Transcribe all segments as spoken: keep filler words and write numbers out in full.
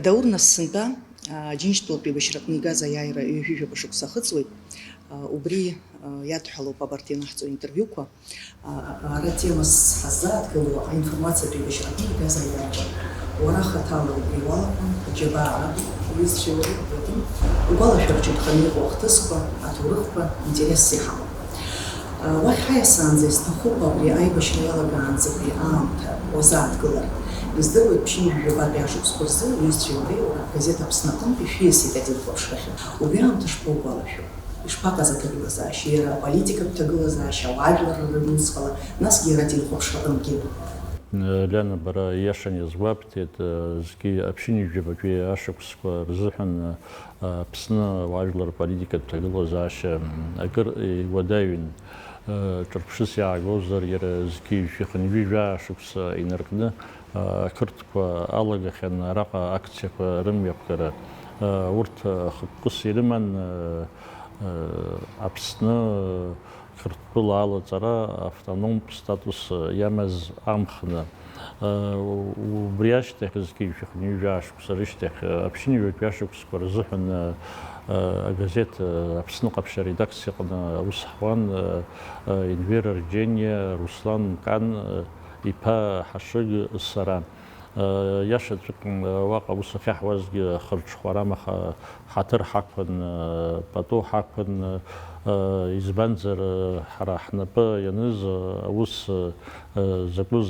Даур, нас сынтәа, а, Џьынџьтәылатә еибашьраҟны игаз аиааира ҩажәи жәаба шықәса ахыҵуеит. А, убри, а, иадҳәалоуп абарҭ ианаҳҵо интервиуқәа. А, ара темас ҳаззааҭгыло аинформациатә еибашьраҟны игаз аиааира. Уара хаҭала убри уалахәын, аџьабаа аду, уҩызцәеи уареи, Вадим, угәалашәара ҿыҭханы иҟоу ахҭысқәа, аҭоурыхқәа, интересс иҳамоуп. Уахь ҳаиасаанӡа исҭахуп абри аибашьра иалагаанӡатәи аамҭа уазааҭгылар. Издыруеит, ԥшьынҩажәи жәабатәи ашықәсқәа рзы уҩызцәеи уареи уара агазеҭ Аԥсны аҟынтәи шәиасит аӡырхәаԥшрахьы. Убри аамҭа шԥоугәалашәо? Ишԥаҟаз аҭагылазаашьа, иара аполитикатә ҭагылазаашьа, ауаажәларра рыҩнуҵҟала, насгьы иара ателехәаԥшраҟынгьы? Лиана, бара ииашаны иазгәабҭеит, зқьи аԥшьынҩажәи жәабатәи ашықәсқәа рзыҳәан Аԥсны ауаажәлар политикатә ҭагылазаашьа акыр иуадаҩын. Ҿырԥшыс иаагозар, иара зқьи жәшәи хынҩажәи жәаа шықәса инаркны, ақырҭқәа алагахьан араҟа акциақәа рымҩаԥгара. Урҭ хықәкыс ирыман Аԥсны Қырҭтәыла алаҵара автономтә статус иамаз амхны. Убри ашьҭахь, зқьи жәшәи хынҩажәи жәаа шықәса рышьҭахь, аԥшьынҩажәатәи ашықәсқәа рзыҳәан агазеҭ Аԥсны ҟаԥшь аредакциаҟны аус ҳуан Енвер Арџьениа, Руслан Кан иԥа Ҳашыг, сара. Иашаҵәҟьан, уаҟа аус ахьаҳуазгьы хырҽхәарам, аха ҳаҭыр ҳақәын, пату ҳақәын, избанзар, ҳара ҳнапы ианыз аус закәыз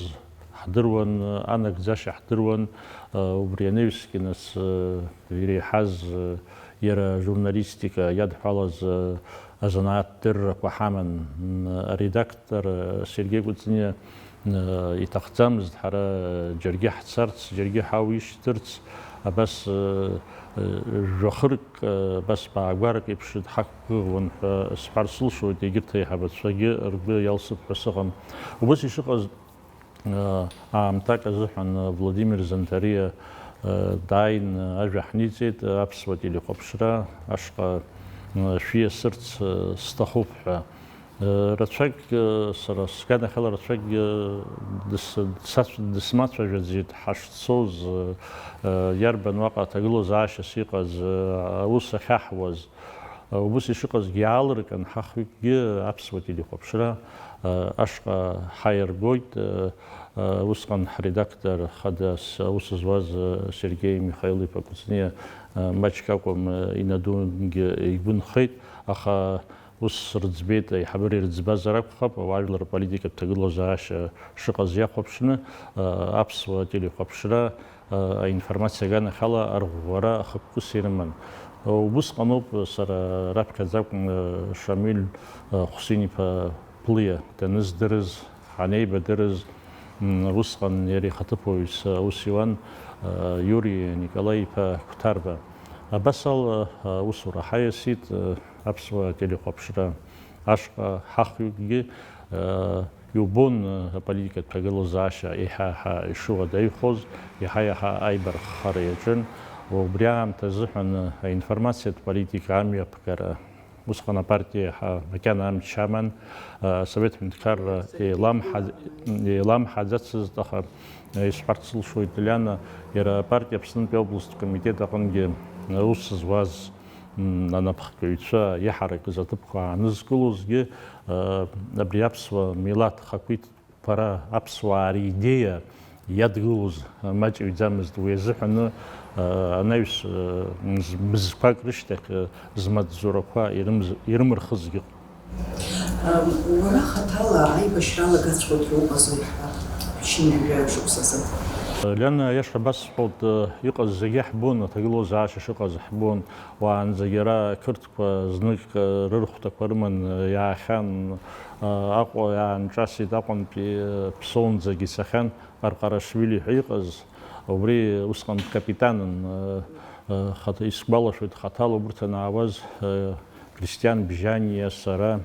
ҳдыруан, анагӡашьа ҳдыруан, убри анаҩсгьы нас иреиҳаз иара ажурналистика иадҳәалаз азанааҭ дыррақәа ҳаман. Аредактор Сергеи Кәыҵниа иҭахӡамызт ҳара џьаргьы ҳцарц, џьаргьы ҳауишьҭырц, абас жәахырк, абас баагәарак еиԥш дҳақәгәыӷуан ҳәа сҳәар сылшоит, егьырҭ аиҳабацәагьы ргәы иалсып ҳәа сыҟам. Убас ишыҟаз, Аамҭак азыҳәан Владимир Занҭариа дааин ажәа ҳниҵеит аԥсуа телехәаԥшра ашҟа шәиасырц сҭахуп ҳәа. Рацәак, сара сганахьала рацәак дыс-, дсацә-, дысмацәажәаӡеит ҳашцоз, иарбан уаҟа аҭагылазаашьас иҟаз, аус ахьаҳуаз. Убыс ишыҟазгьы, иаалырҟьан ҳахҩыкгьы аԥсуа телехәаԥшра ашҟа ҳаиргоит. Усҟан ҳредактор хадас аус зуаз Сергеи Михаил-иԥа Кәыҵниа маҷк акәым, инадунгьы игәы нхеит, аха ус рыӡбеит, аиҳабыра ирыӡбазар акәхап, ауаажәлар аполитикатә ҭагылазаашьа шыҟаз иахәаԥшны, аԥсуа телехәаԥшра аинформациа аганахьала арӷәӷәара ахықәкыс ирыман. Убысҟаноуп сара раԥхьаӡа акәын Шамиль Хәсин-иԥа Ԥлиа даныздырыз, ҳанеибадырыз, м, усҟан иара ихаҭыԥуаҩыс аус иуан Иури Николаи-иԥа Қәҭарба. Абас ала аусура ҳаиасит, аԥсуа телехәаԥшра ашҟа ҳахҩыкгьы, э, иубон, э, аполитикатә ҭагылазаашьа еиҳа-еиҳа ишыуадаҩхоз, иаҳа-иаҳа аибарххара иаҿын. Убри аамҭазыҳәан, э, аинформациатә политика амҩаԥгара, усҟан апартиа иаҳа макьана амч аман, э, Асовет ҳәынҭқарра еиламҳа-, еиламҳаӡацызт, аха, э, исҳәарц сылшоит, Лиана, иара апартиа Аԥснынтәи аобласттә комитет аҟынгьы, э, аус зуаз м, анапхгаҩцәа иҳаракыз аҭыԥқәа аанызкылозгьы, а, абри аԥсуа милаҭ хақәиҭтәқәара, аԥсуаа ридеиа иадгылоз маҷыҩӡамызт. Уи азыҳәаны, а, анаҩс, а, мз-, мызқәак рышьҭахь, а, змаҵзурақәа ирымз-, ирымырхызгьы ыҟан. Ам, уара хаҭала аибашьра алагаҵәҟьоуп ҳәа уҟазу иаҳҳәап, ԥшьынҩажәа шықәсазы? Лиана, аиаша басҳәоит, а, иҟаз зегьы ҳбон, аҭагылазаашьа шыҟаз ҳбон. Уаанӡагьы ара ақырҭқәа знык рырхәҭақәа рыманы иаахьан, Аҟәа иаанҿасит, Аҟәантәи Ԥсоунӡагьы ицахьан. Ҟарҟарашвили ҳәа иҟаз, убри усҟан дкапитанын, э, э, хаҭа-, исгәалашәоит, хаҭала убырҭ анаауаз, э, Кристиан Бжьаниа, сара,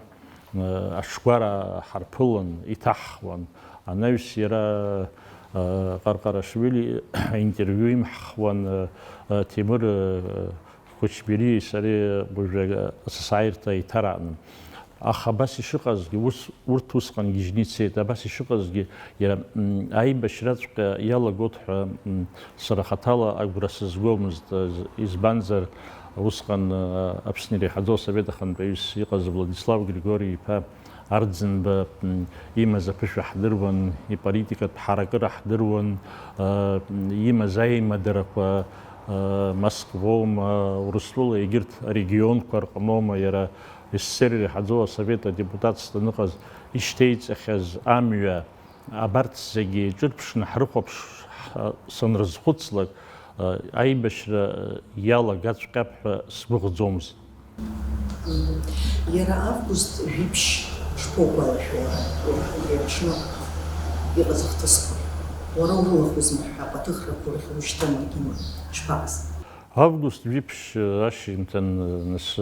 э, аҽгәара ҳарԥылан, иҭаҳхуан. Анаҩс иара, э, Ҟарҟарашвили аинтервиу имҳхуан, э, э, Ҭемыр, э, Қәычбериеи сареи уажәы асасааирҭа еиҭарааны. Аха абас ишыҟазгьы, ус, урҭ усҟан гьежьны ицеит, абас ишыҟазгьы, иара, м, аибашьраҵәҟьа иалагоит ҳәа, м, сара хаҭала агәра сызгомызт, з-, избанзар, усҟан, а, Аԥсны иреиҳаӡоу асовет ахантәаҩыс иҟаз Владислав Григори-иԥа Арӡынба, м, имаз аԥышәа ҳдыруан, иполитикатә ҳаракыра ҳдыруан, а, м, имаз аимадарақәа, а, Москвоума, Урыстәыла егьырҭ арегионқәа рҟноума, иара СССР иреиҳаӡоу асовет адепутатс даныҟаз ишьҭеиҵахьаз амҩа, абарҭ зегьы еиҿырԥшны ҳрыхәаԥш, ҳ-, санрызхәыцлак, а, аибашьра иалагаҵәҟьап ҳәа сгәыӷӡомызт. Иара август жәиԥшь шԥоугәалашәо уара, уара убри аҽны иҟаз ахҭысқәа? Уара урылахәызма ҳәа акәаҭыхрақәа урыхьужьҭома, Дима? Шԥаҟаз? Август жәиԥшь ашьжьымҭан, нас,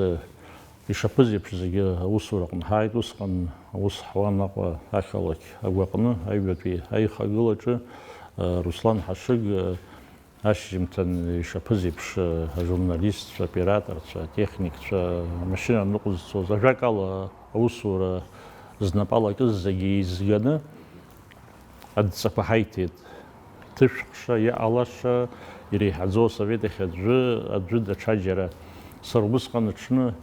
ишаԥыз еиԥш зегьы аусураҟны ҳааит, усҟан аус ҳуан Аҟәа ақалақь агәаҟны, аҩбатәи аихагылаҿы, Руслан Ҳашыг, ашьжьымҭан ишаԥыз еиԥш, ажурналистцәа, аоператорцәа, атехникцәа, амашьына ныҟәызцоз, ажәакала, аусура знапала акыз зегьы еизганы адҵақәа ҳаиҭеит. Ҭышәҟша, иҟалаша, иреиҳаӡоу асовет ахь аӡәы, аӡәы даҽаџьара. Сара убысҟан аҽны,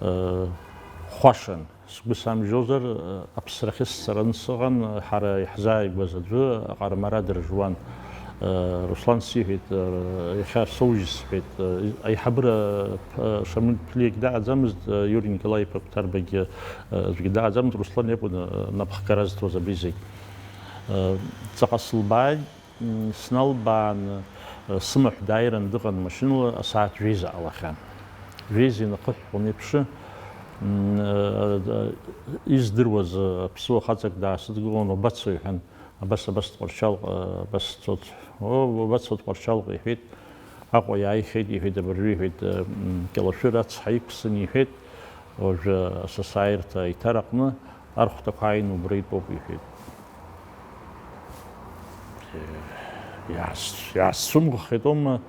э, хәашан. Сгәы самжьозар, аԥсрахьы сцараны сыҟан, ҳара иаҳзааигәаз аӡәы аҟармара дыржуан. Руслан сиҳәеит, иахьа соужь сҳәеит. Аиҳабыра Шамиль Ԥлиагь даҟаӡамызт, Иури Николаи-иԥа Қәҭарбагьы аӡәгьы даҟаӡамызт, Руслан иакәын напхгара зҭоз абри зегь. Ҵаҟа сылбааит. М, сналбааны, э, сымаҳә дааиран дыҟан машьынала асааҭ жәеиза ҟалахьан. Жәеиза инахыҳәҳәон еиԥш, м, э, э, издыруаз, э, аԥсуа хаҵак даасыдгылон, убацо, иҳәан, абас, абас Тҟәарчалҟа, э, абас цоит. О, убацо Тҟәарчалҟа, иҳәеит, Аҟәа иааихьеит, иҳәеит, абыржәы, иҳәеит, э, м, Кьалашәыр ацҳа иқәсын, иҳәеит, уажәы асасааирҭа иҭараҟны архәҭақәа ааины убра итәоуп, иҳәеит. Иаасцәымӷхеит аума,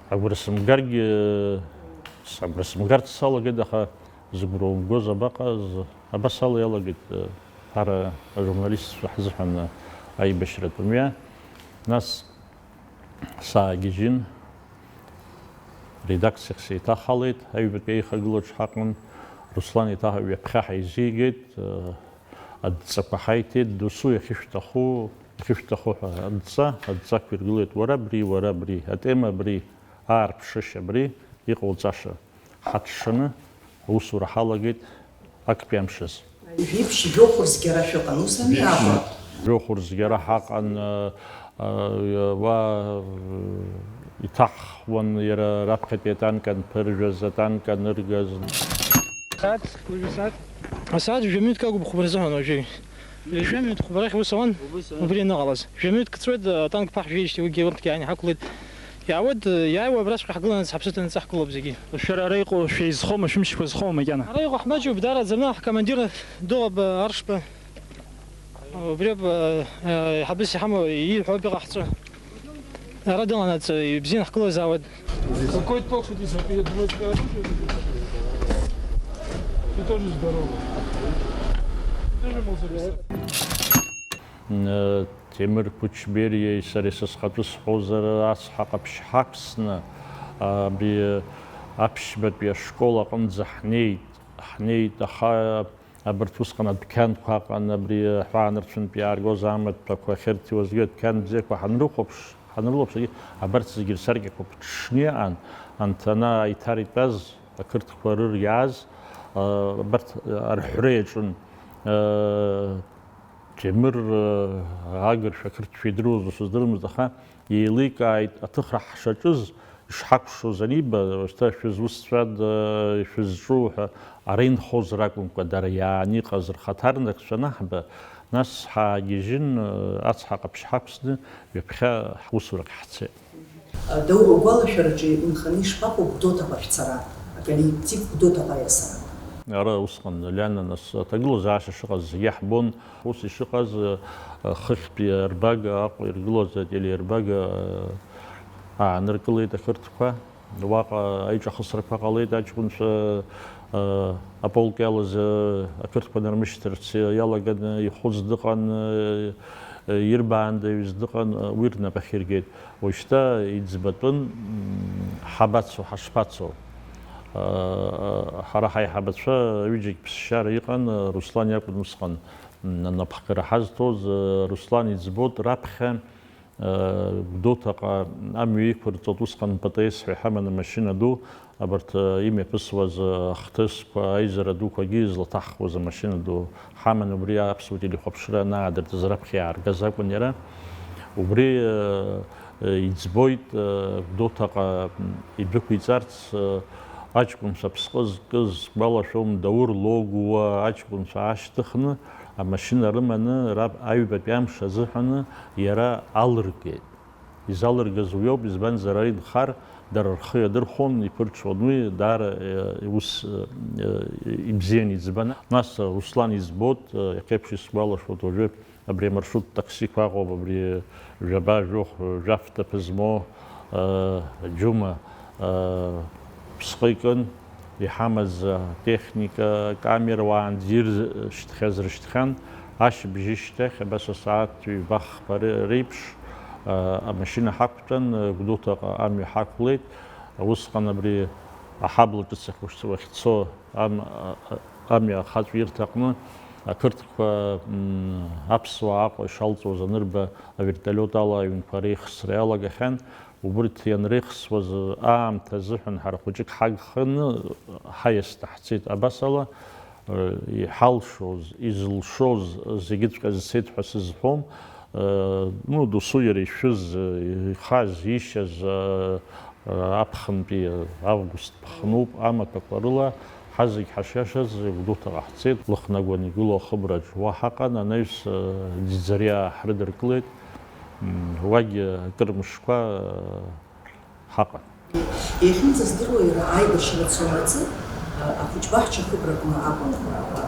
агәра сымгаргьы, агәра сымгарц салагеит, аха зыгәра умгоз абаҟаз, абас ала иалагеит, ҳара ажурналистцәа ҳзыҳәан аибашьратә мҩа. Нас саагьежьын, редакциахь сеиҭахалеит, аҩбатәи аихагылаҿ ҳаҟан, Руслан еиҭа ҩаԥхьа ҳаизигеит, адҵақәа ҳаиҭеит, досу иахьышәҭаху, иахьышәҭаху ҳәа адҵа, адҵа ақәиргылеит, уара абри, уара абри, атема абри, аарԥшышьа абри, иҟауҵаша. Ҳаҽшаны аусура ҳалагеит актәи амшазы. Жәиԥшь жәохә рзгьы ара шәыҟан, ус ами, Аҟәа? Жәохә рзгьы ара ҳаҟан, э, э, уа, э, иҭаҳхуан иара раԥхьатәи атанк анԥыржәаз, атанк аныргаз. Сааҭ, уажәы сааҭ? Асааҭ жәа-минуҭк акәым хәба рзыҳәан уажәы. Ҩажәа минуҭ хәба рахь ус ауан, убыс, а? Убри аныҟалаз. Жәа-минуҭк ҵуеит, атанк ԥаҳжәеижьҭеи уигьы урҭгьы ааины ҳақәлеит. Иаауеит, иааиуа абраҵәҟьа ҳгыланаҵ ҳаԥсыҭанаҵ ҳақәлоуп зегьы. Шәара ара иҟоу шәеизхоума, шәымчқәа зхоума макьана? Ара иҟоу ҳмаҷуп, даараӡа, ҳкомандир Доуаба Аршба. Убриоуп, еиҳабыс иҳамоу ииҳәо ауп иҟаҳҵо. Ара дыланаҵ, ибзианы ҳгылазаауеит. Какой толк, что ты за-, я думаю, тебя оружие заберёшь? Ты тоже здоровый. Ты тоже мог записаться. Н-, Ҭемыр Қәычбериеи сареи са схатәы сҳәозар, ацҳа ҟаԥшь ҳақәсны, абри аԥшьбатәи ашкол аҟынӡа ҳнеит, ҳнеит, аха абарҭ усҟан адәқьанқәа ыҟан, абри аҳәаанырцәынтә иааргоз амаҭәақәа ахьырҭиуазгьы адәқьан бзиақәа ҳанрыхәаԥш, ҳанрылаԥш, абарҭ зегьы рсаркьақәа ԥҽны иҟан, анҭ ана аиҭар итәаз, ақырҭқәа рыр иааз, а, абарҭ арҳәра иаҿын. А, Ҭемыр, а, агыршәа ақырҭшәа идыруаз ус здырмызт, аха еиликааит, аҭыхра ҳшаҿыз, ишҳакәшоз аниба, шьҭа шәызусҭцәада, шәызҿу ҳәа, ара инхозар акәымкәа, дара иааны иҟаз рхаҭарнакцәа анаҳба, Нас ҳаагьежьын, ацҳа ҟаԥшь ҳақәсны, ҩаԥхьа ҳусурахь ҳцеит. Даур, агәалашәараҿы инханы ишԥаҟоу Гәдоуҭаҟа шәцара, аколлектив Гәдоуҭаҟа иасара? Ара усҟан, Лиана, нас аҭагылазаашьа шыҟаз зегьы ҳбон. Ус ишыҟаз, хыхьтәи арбага Аҟәа иргылоз ателеирбага ааныркылеит ақырҭқәа. Уаҟа аиҿахысрақәа ҟалеит, аҷкәынцәа аполк иалаз ақырҭқәа нармышьҭырц иалаганы ихәыз дыҟан, ирбаандаҩыз дыҟан, уи рнапахь иргеит. Уажәшьҭа иӡбатәын, ҳабацо, ҳашԥацо. Ҳара ҳаиҳабацәа ҩыџьагь ԥсшьара иҟан, Руслан иакәын усҟан анапхгара ҳазҭоз. Руслан иӡбоит, раԥхьа Гәдоуҭаҟа амҩа иқәырҵоит, усҟан П Т С ҳәа иҳаман амашьына ду, абарҭ имҩаԥысуаз ахҭысқәа, аизара дуқәагьы злаҭаххуаз амашьына ду ҳаман, убри аԥсуа телехәаԥшра анаадыртыз раԥхьа иааргаз акәын иара. Убри иӡбоит, Гәдоуҭаҟа идәықәиҵарц аҷкәынцәа аԥсҟы зкыз сгәалашәом, Даур Логуа аҷкәынцәа аашьҭыхны, амашьына рыманы, раб аҩбатәи амш азыҳәаны иара алыргеит. Изалыргаз уиоуп, избанзар, ара инхар, дара рхы иадырхәон, иԥырҽуан уи, даара, э, ус, э, э, ибзиан иӡбан. Нас Руслан избот, э, иахьеиԥш исгәалашәоит уажәы, абри амаршрут таксиқәа ыҟоуп, абри жәаба, жәохә, жәаф ҭыԥ змоу, э, џьума, э, ԥсҟы икын. Иҳамаз атехника, акамера уаанӡа иршьҭхьаз рышьҭхьан, ашьыбжьышьҭахь, абас асааҭ ҩба-хԥа реиԥш, амашьына ҳақәтәан, Гәдоуҭаҟа амҩа ҳақәлеит. Усҟан абри аҳабла ҿыц ахь уахьцо, ам-, амҩа ахаҵәирҭаҟны ақырҭқәа, м, аԥсуаа Аҟәа ишалҵуаз анырба, авертолиот ала аҩнқәа реихсра иалагахьан. Убырҭ ианреихсуаз аамҭа азыҳәан ҳара хәыҷык ҳагханы ҳаиасны ҳцеит. Абас ала, э, иҳалшоз, изылшоз зегьыҵәҟьа зцеит ҳәа сызҳәом. Э, ну, досу иара ишәыз, э, ихаз, ишьаз, э, э, аԥхынтәи, э, август ԥхынуп, амаҭәақәа рыла ҳазегь ҳашиашаз Гәдоуҭаҟа ҳцеит. Лыхнагәан игылоу ахыбраҿ уа ҳаҟан, анаҩс, э, Ӡиӡариаа ҳрыдыркылеит. М, уагь акыр мышқәа, э, ҳаҟан. Иахьынӡаздыруа, иара аибашьра цон аҿы, а, ахәыҷбаҳча ахыбраҟны акәын, а,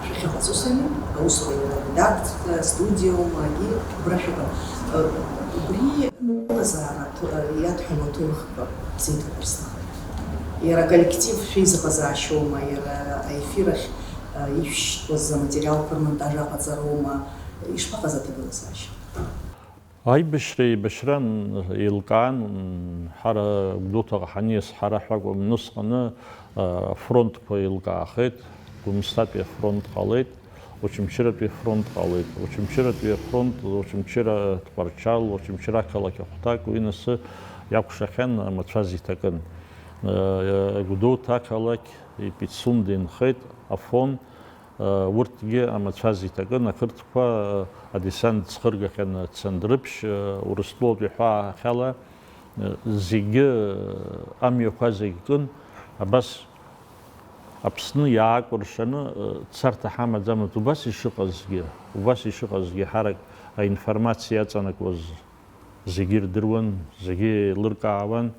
шәахьыҟаз, ус ами? Аусура иара редакциа, студиоума, егьи убра шәыҟан. А, убри аҭазаара аҭо-, а, иадҳәалоу аҭоурыхқәа бзиа иҭабар сҭахын. Иара аколлектив шәеизыҟазаашьоума, иара аефир ахь, а, ишәшьҭуаз аматериалқәа рмонтаж аҟаҵароума, ишԥаҟаз аҭагылазаашьа? Аибашьра еибашьран, еилкаан, ҳара Гәдоуҭаҟа ҳаниас ҳара ҳәа акәым, усҟаны, а, афронтқәа еилкаахеит, Гәымсҭатәи афронт ҟалеит, Очамчыратәи афронт ҟалеит, Очамчыратәи афронт, Очамчыра Тҟәарчал, Очамчыра ақалақь ахәҭак, уи насы иакәшахьан, амацәаз иҭакын. А, Гәдоуҭа ақалақь Пицунда инхеит, Афон, Урҭгьы амацәаз иҭакын, ақырҭқәа адесант ӡхыргахьан Цандрыԥшь, Урыстәылатәи ҳәаахьала, зегьы амҩақәа зегь кын, абас Аԥсны иаакәыршаны царҭа ҳамаӡамызт, убас ишыҟазгьы, убас ишыҟазгьы ҳарак аинформациа иаҵанакуаз зегьы ирдыруан, зегьы еилыркаауан.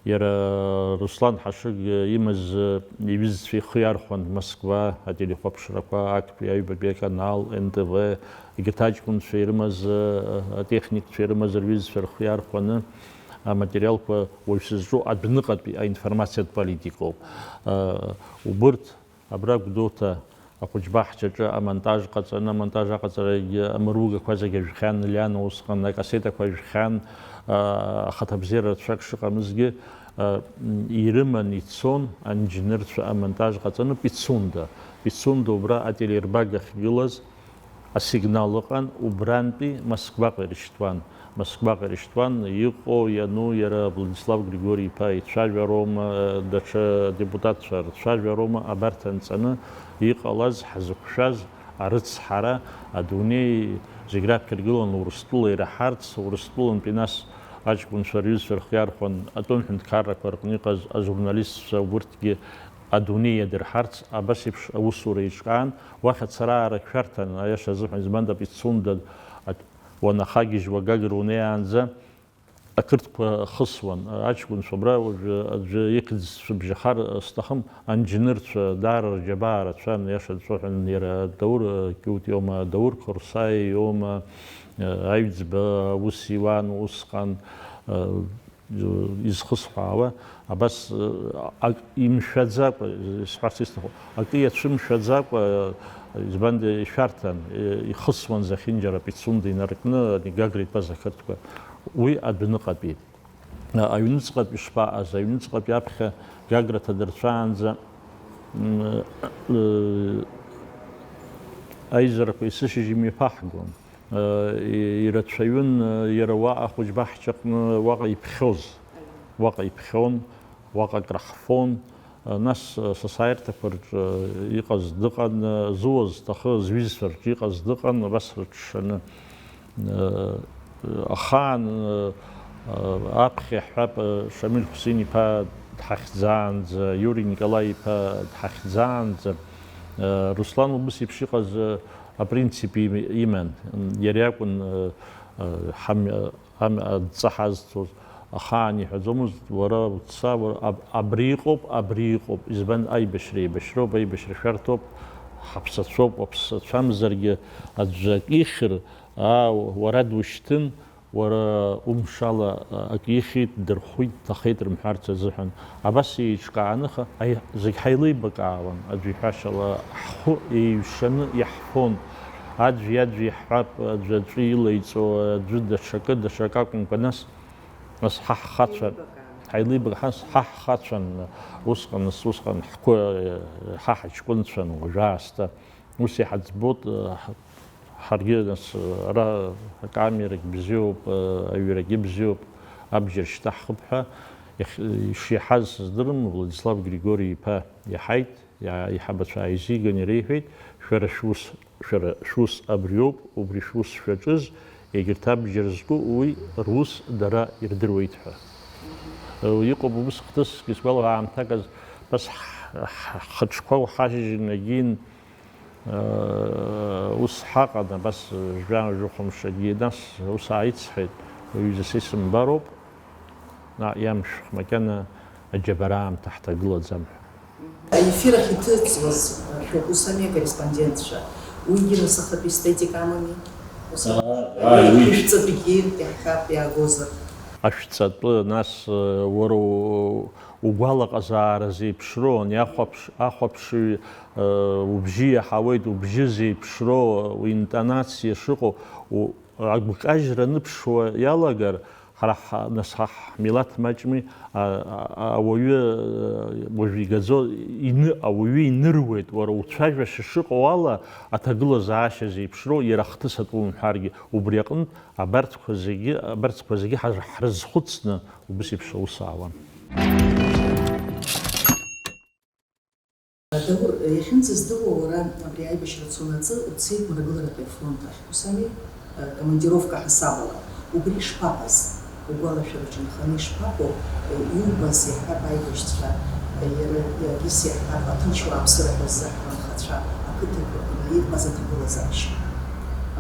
Иара Руслан Ҳашыг имаз иҩызцәа ихы иархәон Москва ателехәаԥшрақәа, актәи аҩбатәи аканал, Н Т В, егьырҭ аҷкәынцәа ирымаз, атехникцәа ирымаз рҩызцәа рхы иархәаны аматериалқәа уажә сызҿу адәныҟатәи аинформациатә политикоуп. Убырҭ Абра Гәдоуҭа ахәыҷбаҳчаҿы амонтаж ҟаҵаны, амонтаж аҟаҵарагьы амыругақәа зегьы ажәхьан, Лиана усҟан акассетақәа ажәхьан, ахаҭабзиара рацәак шыҟамызгьы, ирыман ицон анџьнырцәа амонтаж ҟаҵаны Пицунда. Пицунда убра ателербага ахьгылаз, Асигнал ыҟан, убрантәи Москваҟа ирышьҭуан. Москваҟа ирышьҭуан, иҟоу, иану иара Владислав Григори-иԥа ицәажәароума, даҽа депутатцәа рцәажәароума, абарҭ анҵаны иҟалаз, ҳзықәшәаз арыцҳара, адунеи зегь раԥхьа иргыланы Урыстәыла ираҳарц, Урыстәылантәи нас аҷкәынцәа рҩызцәа рхы иархәан, атәым ҳәынҭқаррақәа рҟны иҟаз ажурналистцәа, убырҭгьы адунеи иадырҳарц абас еиԥш аусура еиҿкаан, уахь ацара-аара шәарҭан, аиаша азыҳәан, избанда Пицунда уанахагьежьуа Гагра унеиаанӡа ақырҭқәа хысуан. Аҷкәынцәа абра уажәы аӡәы ихьӡ сшыбжьахар сҭахым, анџьнырцәа даара рџьабаа рацәан, аиаша азыҳәан, иара Даур Кьут иоума, Даур Қорсаи иоума, аҩӡба ус иуан усҟан, изхысҳәаауа, абас, ак имшәаӡакәа, исҳәарц исҭаху, акы иацәымшәаӡакәа, избанда ишәарҭан, ихысуан зехьынџьара Пицунда инаркны, ани Гагра итәаз ақырҭқәа. Уи адәныҟатәи. Аҩныҵҟатәи шԥаҟаз, аҩныҵҟатәи аԥхьа Гагра ҭадырцәаанӡа, м, ы, аизарақәа есышьыжь имҩаԥаҳгон. Ирацәаҩын, иара уаҟа ахәыҷбаҳчаҟны уаҟа иԥхьоз, уаҟа иԥхьон, уаҟа акраҳфон. Нас асасааирҭақәа рҿы иҟаз дыҟан, зуаз зҭахы зҩызцәа рҿы иҟаз дыҟан, абас рыҽшаны. Ахаан аԥхьа иаҳҳәап, Шамиль Хәсин-иԥа дҳахьӡаанӡа, Иури Николаи-иԥа дҳахьӡаанӡа, Руслан убыс еиԥш иҟаз апринцип им-, иман. Иара иакәын, э, э, ҳам-, ам-, адҵа ҳазҭоз. Ахаан иҳәаӡомызт, уара уца, уара, аб-, абри иҟоуп, абри иҟоуп. Избан, аибашьра еибашьроуп, аибашьра шәарҭоуп, ҳаԥсацәоуп, уаԥсацәамзаргьы аӡәы акы ихьыр, аа, уара душьҭын, уара умшала, а, акы ихьит, дырхәит, дҭахеит рымҳәарц азыҳәан. Абас еиҿкааны ха-, аи-, зегь ҳаилеибакаауан, аӡәы иҳәашьала ҳхәы еиҩшаны иаҳфон. Аӡәи-аӡәи иаҳҳәап, аӡәы аҵәы илаиҵо, аӡәы даҽакы, даҽакы акәымкәа, нас, нас ҳа ҳхацәа, ҳаилеибакаан, ҳа ҳхацәан, усҟан, нас, усҟан ҳқәа, ҳа ҳаҷкәынцәан уажәы аасҭа. Ус иҳаӡбоит, ҳ-, ҳаргьы, нас, ара акамерагь бзиоуп, аҩрагьы бзиоуп, абџьар шьҭаҳхып ҳәа, иахь-, ишиаҳаз сыздырам, Владислав Григори-иԥа иаҳаит, иа-, аиҳабацәа ааизиган иреиҳәеит, шәара шәус, шәара шәус абриоуп, убри шәус шәаҿыз, егьырҭ абџьар зку уи рус дара ирдыруеит ҳәа. Иҟоуп убыс хҭыск, исгәалаҳәа аамҭак аз-, бас ҳ-, ҳ-, ҳхаҿқәа уҳажьыжьын, егьин, Ус ҳаҟан, абас жәа-, жәохәымшагьы, нас ус ааицҳаит, уаҩызас исымбароуп, наҟ иамшәх, макьана аџьабара аамҭа ҳҭагылаӡам ҳәа. Аефир ахь иҭыҵуаз шәоуп, ус ами, акорреспондентцәа? Уигьы нас ахатә естетика амами? Ус ами? Аа, аа, уи. Ишәҵатәгьы иаҳҳәап, иаагозар. Ашәҵатәы, нас, уара у-, угәалаҟазаара зеиԥшроу, ани ахәаԥш-, ахәаԥшыҩ, э, убжьы иаҳауеит, убжьы зеиԥшроу, уинтонациа шыҟоу, у-, агәкажьра аныԥшуа иалагар, ҳара ҳа-, нас ҳа ҳмилаҭ маҷми, а, а, а, ауаҩы, э, уажә игаӡо, ины-, ауаҩы иныруеит, уара уцәажәашьа шыҟоу ала, аҭагылазаашьа зеиԥшроу, иара ахҭыс атәы умҳәаргьы, убри аҟынтә, Абарҭқәа зегьы, абарҭқәа зегьы ҳа-, ҳрызхәыцны убыс еиԥш аус аауан. Даур, иахьынӡаздыруа, уара абри аибашьра цонаҵы уцеит Мрагыларатәи афронт ахь, ус ами, командировка ҳасабала. Убри ишԥаҟаз? Угәалашәараҿы инханы ишԥаҟоу? Иубаз иаҳҳәап аибашьцәа, иара, иаргьы сиаҳҳәап, аҭынчра ауааԥсыра ҳәа ззаҳҳәо анхацәа, ақыҭақәа рҟны иҟаз аҭагылазаашьа.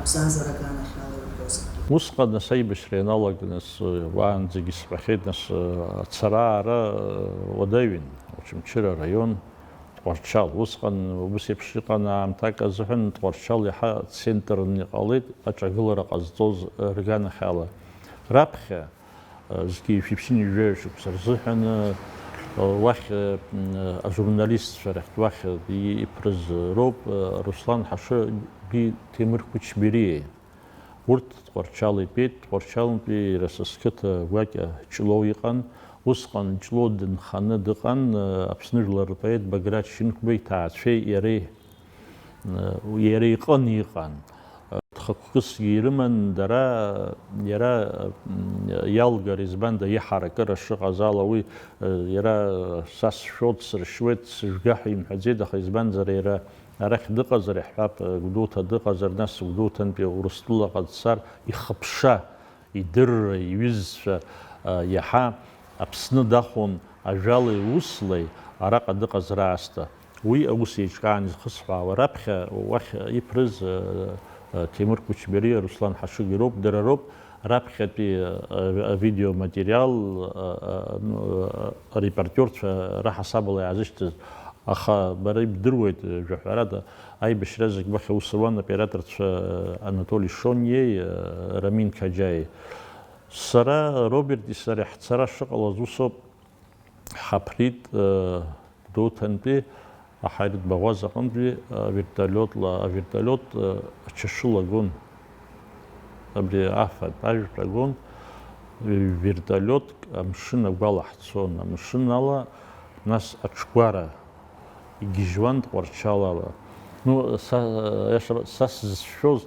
Абзазара аганахьала иуҳәозаргьы. Усҟан, нас, аибашьра ианалага, нас, уаанӡагьы сҳәахьеит, нас, ацара-аара уадаҩын, Очамчыра араион, Тҟәарчал. Усҟан убыс еиԥш иҟан аамҭак азыҳәан, Тҟәарчал иаҳа центрны иҟалеит аҿагылара ҟазҵоз рганахьала. Раԥхьа, зқьи жәшәи ԥшьынҩажәи жәаҩа шықәса рзыҳәан, уахь, ажурналистцәа рахьтә уахь иԥрыз роуп, Руслан Ҳашыби Ҭемыр Кәычбериеи. Урҭ Тҟәарчал итәеит, Тҟәарчалнтәи иара са сқыҭа гәакьа Ҷлоу иҟан. Усҟан Ҷлоу дынханы дыҟан, Аԥсны жәлар рпоет Баграт Шьынқәба иҭаацәеи иареи, иара иҟын иҟан. Хықәкысгьы ирыман дара, иара, м, иалгар, избанда, иҳаракыра шыҟаз ала уи, э, иара, са сшәоит, сыршьуеит, сыжәга ҳәа имҳәаӡеит, аха избанзар, иара арахь дыҟазар, иаҳҳәап, э, Гәдоуҭа дыҟазар, нас Гәдоуҭантәи Урыстәылаҟа дцар, ихыԥша, идырра, иҩызцәа, э, иаҳа Аԥсны дахон ажәалеи услеи, араҟа дыҟазар аасҭа. Уи аус еиҿкаан изхысҳәаауа, раԥхьа уахь иԥрыз, э, э, Ҭемыр Кучбериа, Руслан Ҳашыгә ироуп, дара роуп раԥхьатәи, э, авидеоматериал, э, э, ну, э, арепортерцәа раҳасабала иаазышьҭыз. Аха бара ибдыруеит, э, жәаҳәарада, аибашьра зегь уахь аус руан аоператорцәа, э, Анатоли Шониеи, э, Рамин Қаџьаиеи. Сара, Роберти сареи ҳцара шыҟалаз усоуп. Ҳаԥрит, э, Гәдоуҭантәи аҳаиртә баӷәаза аҟынтәи, э, вертолиотла, авертолиот, э, ачашыла гон. Абри афатә ажәтә агон, вертолиотк амшын агәала ҳцон, амшын ала, нас аҽгәара игьежьуан Тҟәарчал ала. Ну, са, э, иашала, са сзыцәшәоз,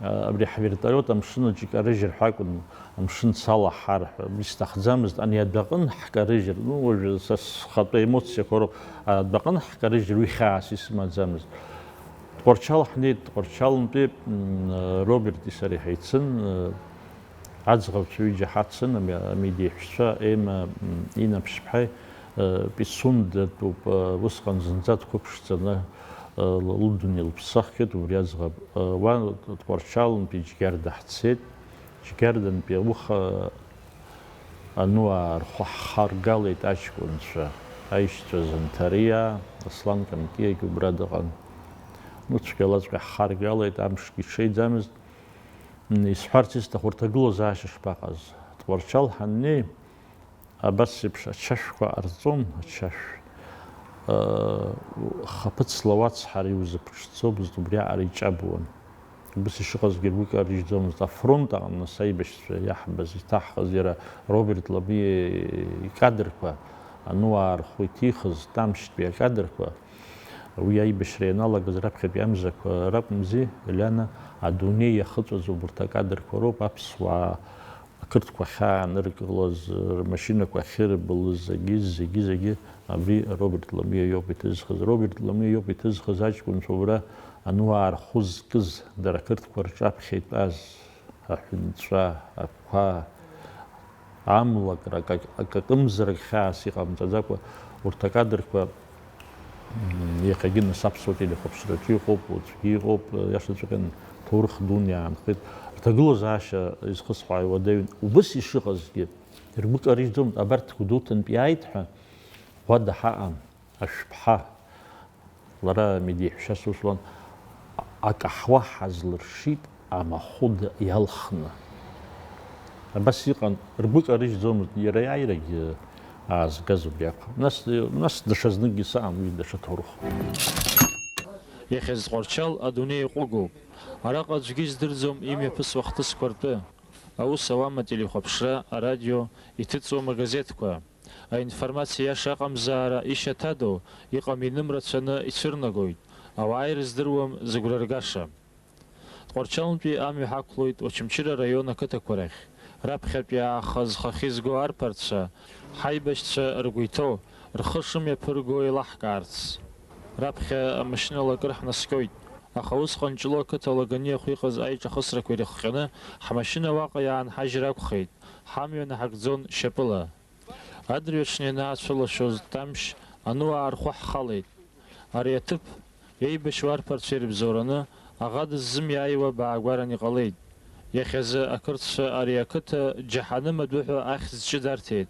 Абри ҳвертолиот амшын аҿы икарыжьыр ҳәа акәын, амшын салаҳар ҳәа, абри сҭахӡамызт, ани адәаҟын ҳкарыжьыр, ну, уажәы са схатәы емоциақәа роуп, адәаҟын ҳкарыжьыр уи хьаас исымаӡамызт. Тҟәарчал ҳнеит, Тҟәарчалнтәи, м, Роберти сареи ҳаицын, аӡӷабцәа ҩыџьа ҳацын, ами-, амедеиҳәшьцәа Ема, м, Инаԥшьԥҳаи, Пицундатәуп, усҟан зынӡа дқәыԥшӡаны, лыдунеи лыԥсаххьеит убри аӡӷаб. Уа Тҟәарчалнтәи Џьгьарда ҳцеит. Џьгьардантәи ауха ануаа рхәы ҳхаргалеит аҷкәынцәа, аишьцәа Занҭариа, Аслан Камтиагьы убра дыҟан. Ну, цәгьалаҵәҟьа ҳхаргалеит, амшгьы ҽеиӡамызт. Исҳәарц исҭаху рҭагылазаашьа шԥаҟаз? Тҟәарчал ҳаннеи, Абас еиԥш ачашәқәа ҟарҵон, ачашә, э, хаԥыцла уацҳар иузыԥшӡомызт, убриаҟара иҿабуан. Убыс ишыҟазгьы ргәы карыжьӡомызт. Афронт аҟны нас аибашьцәа иаҳбаз, иҭаҳхыз иара Роберт Ламиа икадрқәа, ануаа рхәы иҭихыз Тамшьтәи акадрқәа, уи аибашьра ианалагаз раԥхьатәи амзақәа ракәымзи, Елиана, адунеи иахыҵәаз убарҭ акадрқәа роуп аԥсуаа ақырҭқәа ахьааныркылаз, рмашьынақәа ахьырбылыз, зегьы, зегьы, зегьы абри Роберт Ламиа иоуп иҭызхыз. Роберт Ламиа иоуп иҭызхыз аҷкәынцәа убра ануаа рхәы зкыз, дара ақырҭқәа рҿаԥхьа итәаз, аҳәынҵәа, ақәа, амлакра, акак-, акакымзарак хьаас иҟамҵаӡакәа, урҭ акадрқәа Мм, иахьагьы нас аԥсуа телехәаԥшраҿы иҟоуп, уаҵәгьы иҟоуп, иашаҵәҟьаны ҭоурых дуны иаанхеит. Рҭагылазаашьа изхысҳәаауа уадаҩын. Убыс ишыҟазгьы, ргәы карыжьӡомызт, абарҭ Гәдоуҭантә иааит ҳәа, уада ҳаҟан, ашәԥҳа, лара медеиҳәшьас усуан, акаҳуа ҳазлыршит, амахәыда иалхны. Абас иҟан, ргәы карыжьӡомызт, иара иааирагьы аазгаз убри акәхап. Нас, нас даҽазныкгьы саан уи даҽа ҭоурыхуп. Иахьа Тҟәарчал адунеи иҟәыгоуп. Араҟа аӡәгьы издырӡом имҩаԥысуа ахҭысқәа ртәы. Аус ауам ателехәаԥшра, арадио, иҭыҵуам агазеҭқәа. Аинформациа иаша аҟамзаара ишьаҭадоу, иҟам-иным рацәаны ицәырнагоит, ауаа ирыздыруам зыгәра ргаша. Тҟәарчалнтәи амҩа ҳақәлоит Очамчыра араион ақыҭақәа рахь. Раԥхьатәи ааха зхахьы зго арԥарцәа, ҳаибашьцәа ргәы иҭоу, рхы шымҩаԥырго еилаҳкаарц. Раԥхьа амашьынала акыр ҳнаскьоит, аха усҟан Ҷлоу ақыҭа Лагани ахә иҟаз аиҿахысрақәа ирыхҟьаны, ҳмашьына уаҟа иаанҳажьыр акәхеит, ҳамҩа наҳагӡон шьапыла. Адырҩаҽны ианаацәылашоз Тамшь ануаа рхәы ҳхалеит. Ари аҭыԥ, еибашьуа арԥарцәа ирыбзоураны, аӷа дыззымиааиуа баагәаран иҟалеит. Иахьазы ақырҭцәа ари ақыҭа џьаҳаным адәы ҳәа ахьӡ ҷыдарҭеит.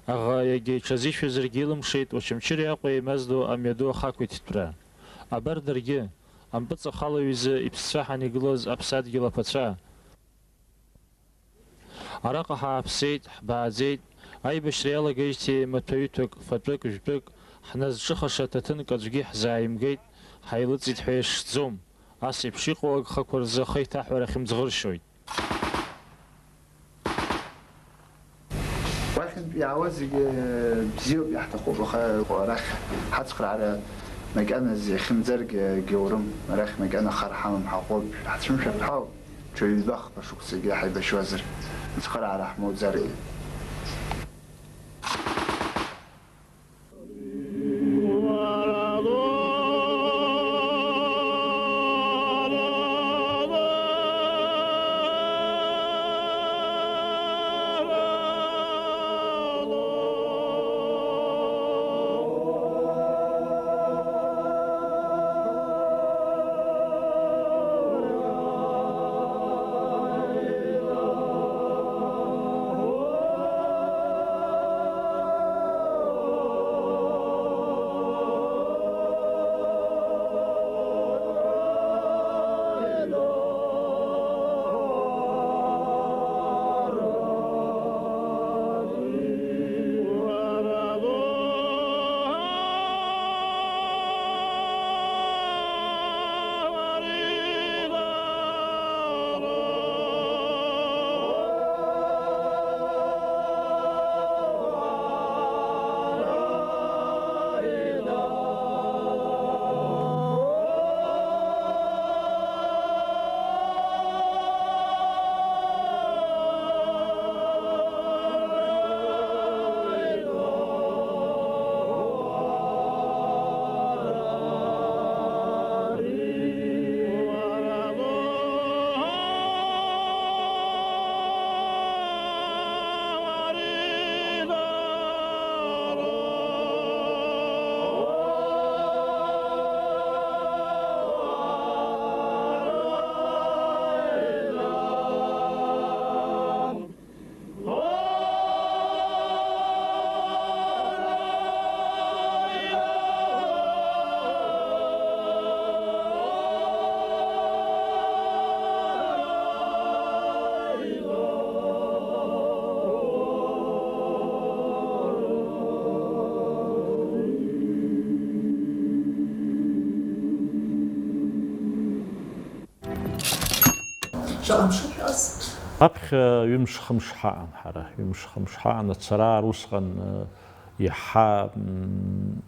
Аӷа иагьа иҽазишәазаргьы илымшеит Очамчыреи Аҟәеи еимаздо амҩаду ахақәиҭтәра. Абар даргьы, ампыҵахалаҩ изы иԥсцәаҳан игылаз аԥсадгьыл аԥацәа. Араҟа ҳааԥсеит, ҳбааӡеит, аибашьра иалагеижьҭеи маҭәаҩыҭәак, фатәык, жәтәык, ҳназҿыхаша ҭаҭынк аӡәгьы ҳзааимгеит, ҳаилыҵит ҳәа иашшӡом, ас еиԥш иҟоу агхақәа рзы ахы иҭаҳәара хьымӡӷыршьоит. Уахьынтә иаауа зегьы бзиоуп, иаҳҭахуп, аха арахь ҳацхраара макьаназ иахьымӡаргьы егьаурым, арахь макьана хар ҳамам, ҳаҟоуп, ҳацәымшәартә ҳауп. Ҽа ҩба-хԥа шықәсагьы ҳаибашьуазар, ацхыраара ҳмоуӡаргьы. Шаҟа мшы шәыҟаз? Аԥхьа ҩымш-хымш ҳаҟан ҳара, ҩымш-хымш ҳаҟан, ацара усҟан, э, иаҳа, м,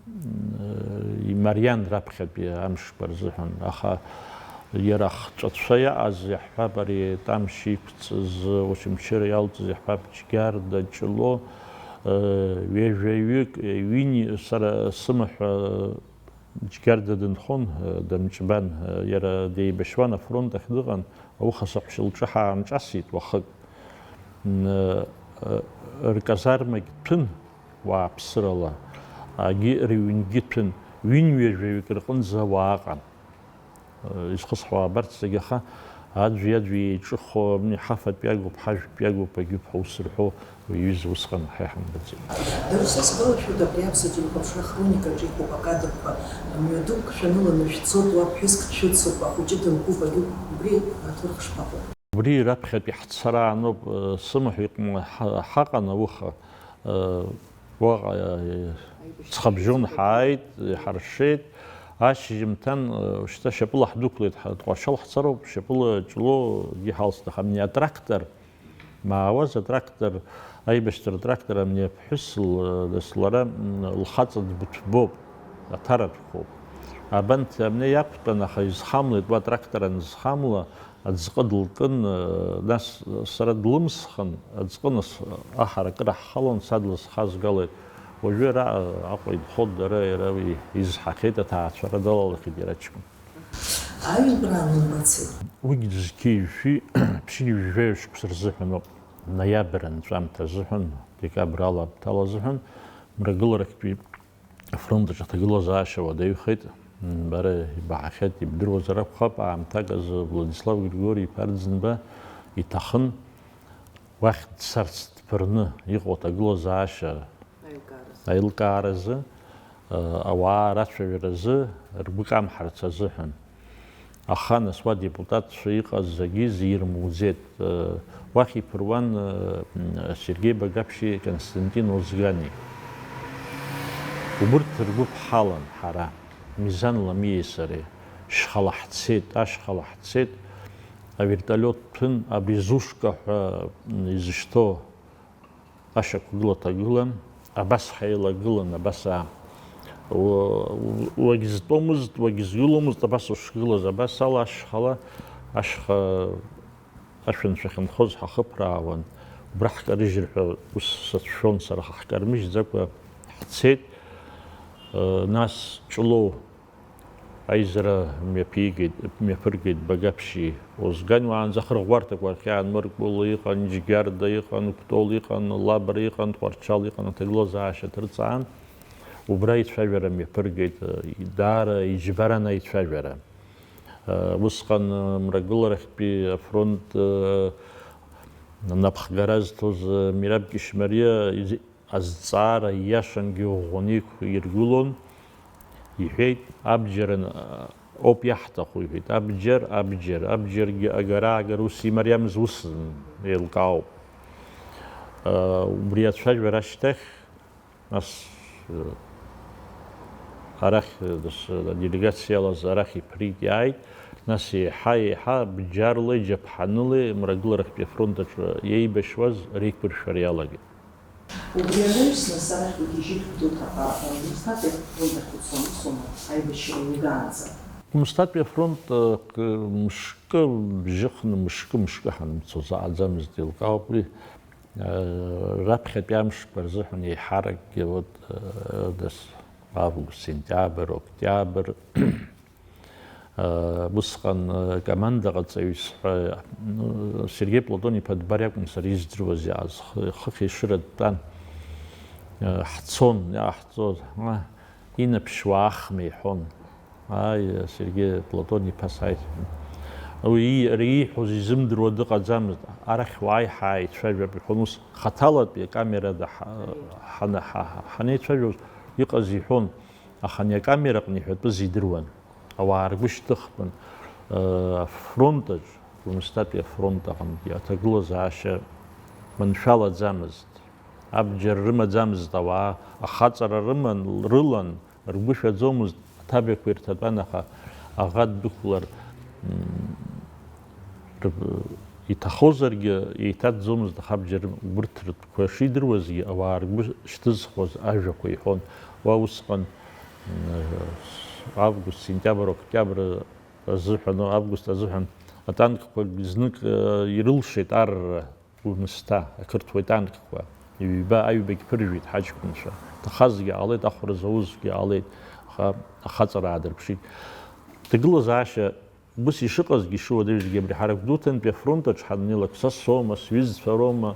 имариан раԥхьатәи амшқәа рзыҳәан, аха иара ахҵәацәа иаҟаз, иаҳҳәап, ари Тамшь иқәҵыз, Очамчыра иалҵыз, иаҳҳәап, Џьгьарда, Ҷлоу, э, ҩажәаҩык, ҩыни, сара сымаҳә, Џьгьарда дынхон, э, дымҷбан, э, иара деибашьуан, афронт ахь дыҟан, ауха саҳәшьа лҿы ҳаанҿасит уахык. М, э, э, рказармагь ҭәын, уааԥсырала, агьи рыҩнгьы ҭәын, ҩынҩажәаҩык рҟынӡа ауаа ыҟан. Э, изхысҳәаауа абарҭ зегьы, аха аӡәи-аӡәи еиҿыхо, абни ҳафатәи агуп, ҳажәтәи агуп, агьуп ҳәа ус рҳәо, уи аҩыза усҟан ҳа иҳамбаӡеит. Дара, са сгәалашәоит, абри аԥсуа телехәаԥшра ахроникаҿы иҟоуп акадрқәа, мҩадук шәаныланы шәцоит, уа ԥҳәыск дшәыцуп, ахәыҷы дылкуп, агьуп, убри аҭоурых шԥаҟоу? Убри раԥхьатәи ҳцара аноуп, э, сымаҳә иҟны ҳа-, ҳаҟан ауха, э, уаҟа, э, ҵхыбжьон ҳааит, иҳаршеит, ашьжьымҭан, э, шьҭа шьапыла ҳдәықәлеит, ҳа-, Тҟәарчал ҳцароуп, шьапыла Ҷлоугьы ҳалсит, аха абни атрактор, маауаз атрактор, аибашьцәа ртрактор, абни аԥҳәыс л-, дас лара, м, лхаҵа дбыҭәбоуп, аҭаратәқәоуп. Абанҭ абни иақәтәан, аха изхамлеит, уа трактор анызхамла, аӡҟы дылкын, нас сара длымсхын, аӡҟы нас аҳаракыра ҳхалон, са длысхазгалеит. Уажәы араҟа Аҟәа инхоит, дара, иара уи изҳахьеит, аҭаацәара далалахьеит иара аҷкәын. Аҩынтәра анылбацеит. Уигь зқьи жәшәи ԥшьынҩажәи жәаҩа шықәса рзыҳәаноуп, ноиабр анҵәамҭа азыҳәан, декабр алабҭала азыҳәан, мрагыларахьтәи афронт аҿы аҭагылазаашьа уадаҩхеит. М, бара ибаҳахьеит, ибдыруазар акәхап, аамҭак азы Владислав Григори-иԥа Арӡынба иҭахын уахь дцарц, дԥырны иҟоу аҭагылазаашьа аилкааразы, аилкааразы, э, ауаа рацәажәаразы, ргәы камҳарц азыҳәан. Аха нас уа адепутатцәа иҟаз зегьы зирмуӡеит. Уахь иԥыруан, э, Сергеи Багаԥшьи Константин Озгани. Убырҭ ргәы ԥҳалан ҳара, Мизан Ламиеи сареи. Шьхала ҳцеит, ашьхала ҳцеит. Авертолиот ҭәын, абри Зушка ҳәа изышьҭоу ашьақәгыла ҭагылан, абас ҳаилагылан, абас аа. Уа-, уа-, уагьзтәомызт, уагьзгыломызт, абас ушгылаз, абас ала ашьхала, ашьха, ашәанцәа ахьынхоз ҳахыԥраауан, убра ҳкарыжьыр ҳәа ус сацәшәон сара, ҳа ҳкармыжьӡакәа ҳцеит, э, нас Ҷлоу. Аизара мҩаԥигеит, мҩаԥыргеит Багаԥшьи Озгани, уаанӡа ахырӷәӷәарҭақәа рхы иаанмыркәыло иҟан, Џьгьарда иҟан, Кәтол иҟан, Лабра иҟан, Тҟәарчал иҟан, аҭагылазаашьа ҭырҵаан, убра аицәажәара мҩаԥыргеит, даара иџьбаран аицәажәара. Усҟан мрагыларахьтәи афронт напхгара зҭоз Мираб Кьышьмариа из-, азҵаара ииашангьы ӷәӷәаны иқәиргылон, иҳәеит, абџьар ан-, ауп иаҳҭаху, иҳәеит, абџьар, абџьар, абџьаргьы агара-аагара ус имариамыз ус еилкаауп. Убри ацәажәара ашьҭахь, нас, арахь, дас-, аделегациа иалаз арахь иԥрит, иааит, нас еиҳа-еиҳа бџьарла, иџьаԥҳанылеи мрагыларахьтәи афронт аҿы иеибашьуаз реиқәыршәара иалагеит. Убри анаҩс, нас арахь угьежьит Гәдоуҭаҟа, Гәымсҭатәи афронт ахь уцон, усоума, аибашьра уигаанӡа? Гәымсҭатәи афронт, э, к-, мышкы бжьыхны, мышкы, мышкы ҳанымцоз аҟаӡамызт, еилкаауп уи. Э, раԥхьатәи амшқәа рзыҳәан еиҳаракгьы, вот, э, дас-, август, сентиабр, октиабр, Усҟан командаҟаҵаҩыс ҳәа, ну, Сергеи Платон-иԥа Дбар иакәын сара издыруаз, иааз хы-, хыхь ешыра дтәан. Ҳцон, иааҳҵоз, ма, инаԥшьуа ахма иҳәон. Ааи, Сергеи Платон-иԥа сааит. Уи иара ииҳәоз изымдыруа дыҟаӡамызт. Арахь уааи, ҳааицәажәап, иҳәон ус. Хаҭалатәи акамерада ҳа-, ҳана-, ҳа-, ҳанеицәажәоз иҟаз иҳәон, аха ани акамера аҟны иҳәатәыз идыруан. Ауаа ргәы шьҭыхтәын, афронт аҿ, Гәымсҭатәи афронт аҟынтәи аҭагылазаашьа маншәалаӡамызт. Абџьар рымаӡамызт ауаа, ахаҵара рыман, рылан, ргәы шәаӡомызт, аҭабиақәа ирҭатәан, аха аӷа ддәықәлар, м, рб-, Иҭахозаргьы еиҭаӡомызт, аха абџьар убырҭ ртәқәа шидыруазгьы, ауаа ргәы шьҭызхуаз ажәақәа иҳәон. Уа усҟан, м, август, сентиабр, октиабр азыҳәан, август азыҳәан атанкқәа знык, э, ирылшеит арра Гәымсҭа, ақырҭуа танкқәа. Ҩба, аҩбагь ԥыржәеит ҳаҷкәынцәа. Ҭахазгьы ҟалеит, ахәра зауазгьы ҟалеит, аха ахаҵара аадырԥшит. Ҭагылазаашьа Ус ишыҟазгьы, ишыуадаҩызгьы, абри ҳара Гәдоуҭантәи афронт аҿы ҳаннеилак, са соума, сҩызцәа роума,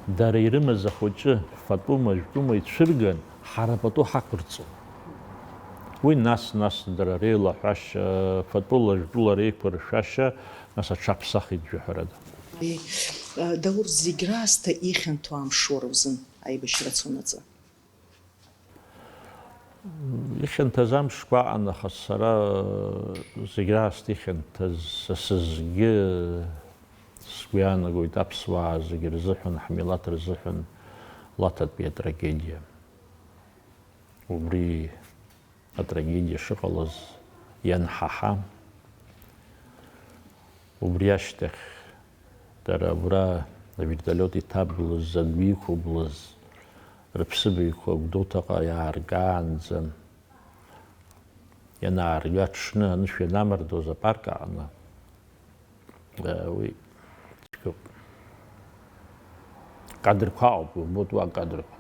дара ирымаз ахәыҷы фатәума, жәтәума ицәырган, ҳара пату ҳақәырҵон. Уи нас-нас дара реилаҳәашьа, фатәыла, жәтәыла реиқәыршәашьа, нас аҽаԥсахит, жәаҳәарада. Даур, зегь раасҭа ихьанҭоу амш уара узын аибашьра цонаҵы. Ихьанҭаз амшқәа аҟан, аха сара зегь раасҭа ихьанҭаз са сызгьы сгәы иаанагоит аԥсуаа зегь рзыҳәан, ҳмилаҭ рзыҳәан Лаҭатәи атрагедиа. Убри атрагедиа шыҟалаз ианҳаҳа, убри ашьҭахь дара абра авертолиот иҭабылыз, адәы иқәыблыз, рыԥсыбаҩқәа Гәдоуҭаҟа иааргаанӡа, ианаарга аҽны анышә ианамардоз апарк аҟны, э, уи цәгьоуп. Кадрқәа ыҟоуп, иубоит уа акадрқәа.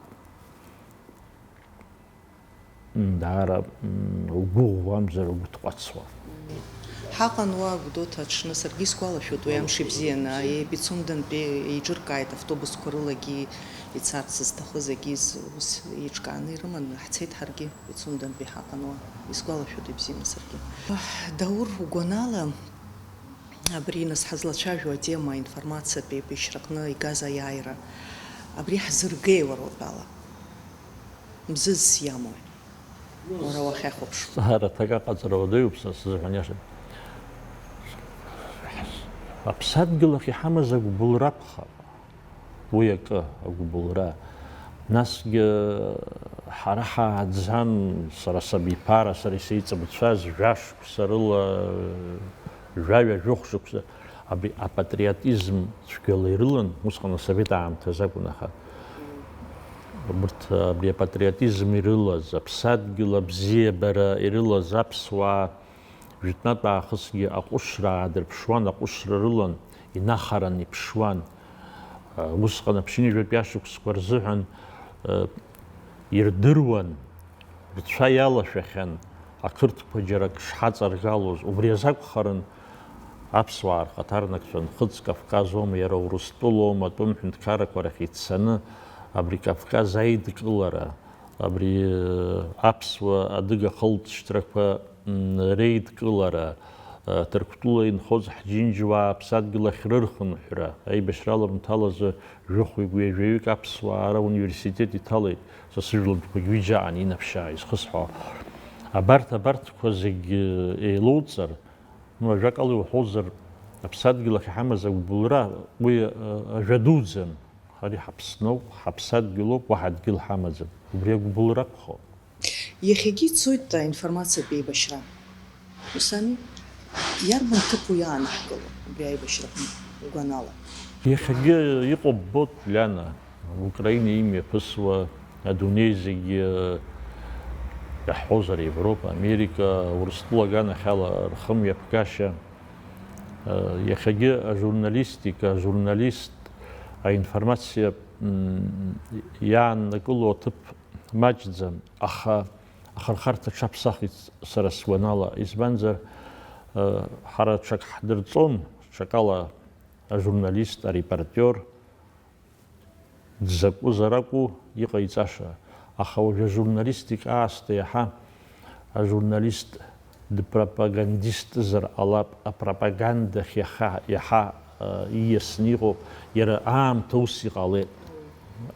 М, даара, м, угәы ӷәӷәамзар, угәы ҭҟәацуа. Ҳаҟан уа Гәдоуҭа аҽны, саргьы исгәалашәоит уи амш ибзианы, Пицундантәи еиҿыркааит автобусқәа рылагьы ицарц зҭахыз агьыз ус еиҿкааны ирыманы ҳцеит ҳаргьы, Пицундантәи ҳаҟан уа, исгәалашәоит ибзианы саргьы. Даур, угәанала, абри нас ҳазлацәажәо атема, аинформациатә еибашьраҟны игаз аиааира, абри ҳзыргеи уара утәала? Мзызс иамои? Уара уахьахәаԥшуа. Ҵаараҭак аҟаҵара уадаҩуп, са сзыҳәан иашан. Аԥсадгьыл ахь иҳамаз агәыбылра акәхап. Уи акы, агәыбылра. Насгьы ҳара ҳааӡан, сара сабиԥара, сара исеиҵбцәаз, жәашықәса рыла, жәаҩа-жәохә шықәса, абри апатриотизм цәгьала ирылан, усҟан асовет аамҭазы акәын, аха. Урҭ абри апатриотизм ирылаз, аԥсадгьыл абзиабара ирылаз аԥсуаа, жәытәнатә аахысгьы аҟәышра аадырԥшуан, аҟәышра рылан, инахаран иԥшуан. Усҟан аԥшьынҩажәатәи ашықәсқәа рзыҳәан, ирдыруан, рцәа иалашәахьан, ақырҭқәа џьарак шҳаҵаргалоз, убри азы акәхарын аԥсуаа рхаҭарнакцәа Нхыҵ Кавказ аума, иара Урыстәыла аума, атәым ҳәынҭқаррақәа рахь ицаны, абри Кавказ аидкылара, абри, э, аԥсуа адыга хылҵшьҭрақәа, м, реидкылара, э, Ҭырқәтәыла инхоз ҳџьынџьуаа аԥсадгьыл ахь рырхынҳәра, аибашьра аламҭалазы жәохәҩык, ҩажәаҩык аԥсуаа ара университет иҭалеит. Са сыжәлантәқәагь ҩыџьа аан инаԥшьаа изхысҳәаауа. Абарҭ, абарҭқәа зегь еилоуҵар, ну, ажәакала иуҳәозар, аԥсадгьыл ахь иҳамаз агәыбылра, уи, э, ажәа дуӡӡан. Ари ҳаԥсноуп, ҳаԥсадгьылоуп, уаҳа дгьыл ҳамаӡам. Убри агәыбылра акәхап. Иахьагьы ицоит аинформациатә еибашьра. Ус ами? Иарбан ҭыԥу иаанаҳкыло убри аибашьраҟны угәанала? Иахьагьы иҟоуп, ббоит, Лиана, Украина имҩаԥысуа адунеи зегьы, иаҳҳәозар, Европа, Америка, Урыстәыла аганахьала рхымҩаԥгашьа. Иахьагьы ажурналистика, ажурналист, аинформациа, м, иааннакыло аҭыԥ маҷӡам, аха ахырхарҭа ҽаԥсахит сара сгәанала, избанзар, э, ҳара ҽак ҳдырҵон, ҽакала ажурналист, арепортиор дзакәызар акәу иҟаиҵаша, аха уажәы ажурналистика аасҭа иаҳа ажурналист дпропагандистызар ҟалап, апропагандахь иаха, иаҳа, э, ииасны иҟоуп, иара аамҭа ус иҟалеит.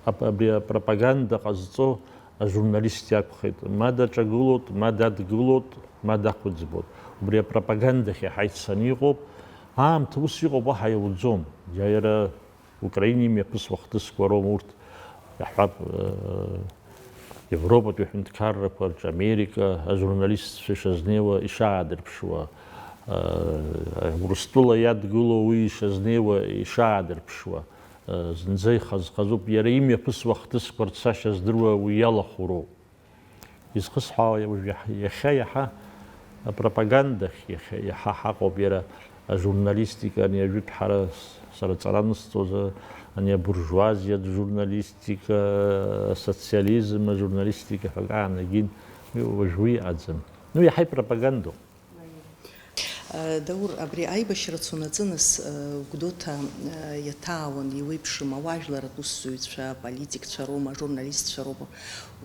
Ап-, абри апропаганда ҟазҵо ажурналист иакәхеит, ма даҿагылоит, ма дадгылоит, ма дақәыӡбоит. Убри апропагандахь иаҳа ицаны иҟоуп. Аамҭа ус иҟоуп, уаҳа иауӡом. Иа-, иара Украина имҩаԥысуа хҭысқәа роума урҭ, иаҳҳәап, э, Европатәи аҳәынҭқаррақәа рҿы, Америка ажурналистцәа ишазнеиуа, ишаадырԥшуа, Урыстәыла иадгылоу уи ишазнеиуа, ишаадырԥшуа, зынӡа ихаз-хазуп, иара имҩаԥысуа ахҭысқәа рцашьа здыруа уи иалахәыроуп. Изхысҳәаауа уажә иаҳ-, иахьа иаҳа апропагандахь иахьа иаҳа ҳаҟоуп, иара ажурналистика, ани ажәытә ҳара с-, сара ҵара нысҵоз, ани абуржуазиатә журналистика, асоциализм ажурналистика ҳәа акы аанагеит, уи уажә уи иҟаӡам. Ну, иаҳа ипропагандоуп. Даур, абри аибашьра цонаҵы нас, Гәдоуҭа иаҭаауан, иуеиԥшым ауаажәларратә усзуҩцәа, аполитикцәа роума, ажурналистцәа роума,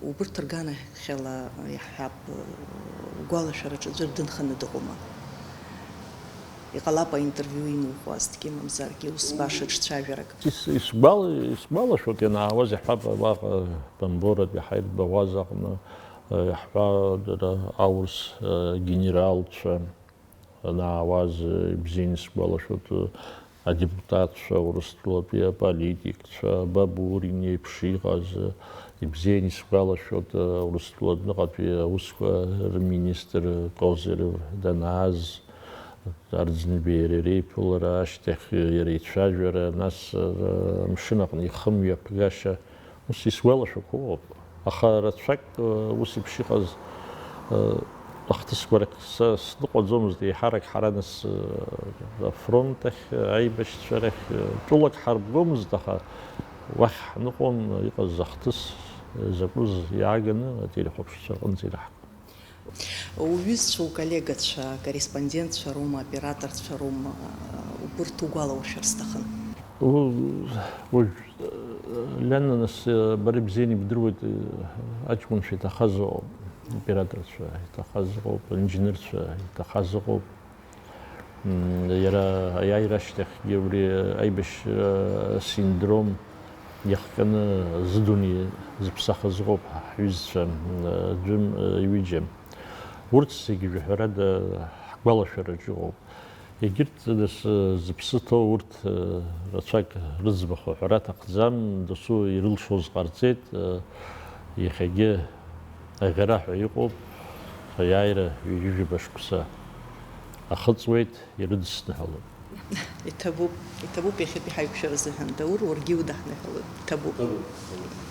убырҭ рганахьала иаҳҳәап, угәалашәараҿы аӡәыр дынханы дыҟоума? Иҟалап аинтервиу имухуазҭгьы, мамзаргьы ус баша ҿцәажәарак. Ис-, исгәала-, исгәалашәоит, ианаауаз иаҳҳәап, уаҟа Бамборатәи ҳаирбаӷәаза аҟны, Иаҳҳәа, дара аурыс генералцәа анаауаз ибзианы исгәалашәоит, адепутатцәа, Урыстәылатәи аполитикцәа, Бабурин иеиԥш иҟаз, ибзианы исгәалашәоит, Урыстәыла адәныҟатәи аусқәа рминистр Козырев данааз, Арӡынбеи иареи реиԥылара ашьҭахь иара ицәажәара, нас амшын аҟны ихымҩаԥгашьа, ус исгәалашәақәо ыҟоуп. Аха рацәак, э, ус еиԥш иҟаз, э, ахҭысқәа рахь са сныҟәаӡомызт, еиҳарак ҳара нас, э, афронт ахь, аибашьцәа рахь, э, тәылак ҳарбгомызт, аха уахь ҳныҟәон, иҟаз ахҭыс, э, закәыз иааганы ателехәаԥшцәа рҟынӡа ираҳгон. Уҩызцәа, уколлегацәа, акорреспондентцәа роума, аоператорцәа роума, убырҭ угәалауршәар сҭахын. У-, уажә, Лиана, нас, бара ибзианы ибдыруеит, аҷкәынцәа иҭахаз ыҟоуп, аоператорцәа иҭахаз ыҟоуп, аинженерцәа иҭахаз ыҟоуп. М, иара аиааира ашьҭахьгьы убри аибашьра синдром иахҟьаны зыдунеи зыԥсахыз ыҟоуп ҳҩызцәа, м, аӡәы, м, ҩыџьа. Урҭ зегьы, жәаҳәарада, ҳгәалашәараҿы ыҟоуп. Егьырҭ, нас, зыԥсы ҭоу урҭ, рацәак рыӡбахә аҳәара аҭахӡам, досу ирылшоз ҟарҵеит, иахьагьы аӷьараҳәа иҟоуп, аиааира ҩажәижәаба шықәса ахыҵуеит, ирыдысныҳәалоит. Иҭабуп, иҭабуп иахьатәи ҳаиқәшәара азыҳәан, Даур, уаргьы иудаҳныҳәалоит. Иҭабуп. Иҭабуп, иҭабуп.